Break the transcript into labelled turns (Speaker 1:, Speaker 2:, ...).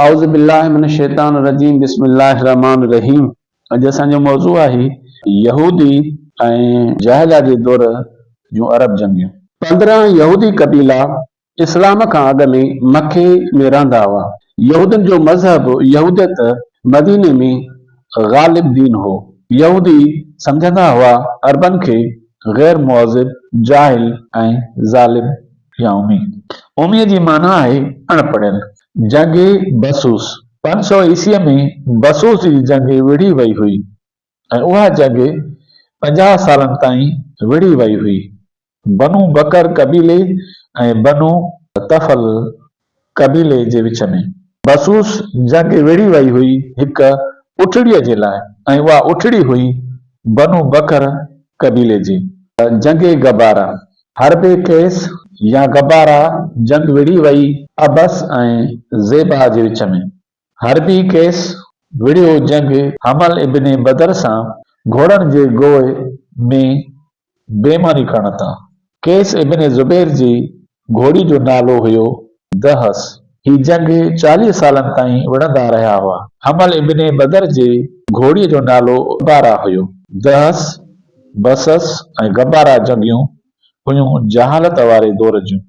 Speaker 1: اعوذ بالله من الشيطان الرجيم بسم الله الرحمٰن الرحيم اڄ اسان جو موضوع آهي يهودي ۽ جاهليه جي دور جون عرب جنگيون. 15 يهودي قبيلا اسلام کان اڳ ۾ مڪي ۾ رهندا هئا. يهودين جو مذهب يهوديت مديني ۾ غالب دين هو. يهودي سمجهندا هئا عربن کي غير مهذب، جاهل ۽ ظالم يا امي. اميء جي معنيٰ آهي اڻ پڙهيل. جنگ بسوس، 500 عيسويء ۾ بسوس جي جنگ وڙهي وئي هئي ۽ اها جنگ 50 سالن تائين وڙهي وئي هئي. بنو بڪر قبيلي ۽ بنو طفل قبيلي جي وچ ۾. بسوس جنگ وڙهي وئي هئي هڪ اٺڙيء جي لاء ۽ اها اٺڙي هئي بنو بڪر قبيلي جي. جنگ غبارة، حرب قيس يا غبارة جنگ وڙهي وئي عبس ۽ زيبا جي وچ ۾. حرب قيس وڙهيو جنگ حمل ابن بدر سان گهوڙن جي گوء ۾ بيماني ڪرڻ تان. قيس ابن زبير جي گهوڙي جو نالو هيو دهس. هي جنگ 40 سالن تائين وڙهندا رهيا هئا. حمل ابن بدر جي گهوڙي جو نالو غبارة هيو. دهس، بسس ۽ غبارة جنگيون هيون جهالت واري دور جون.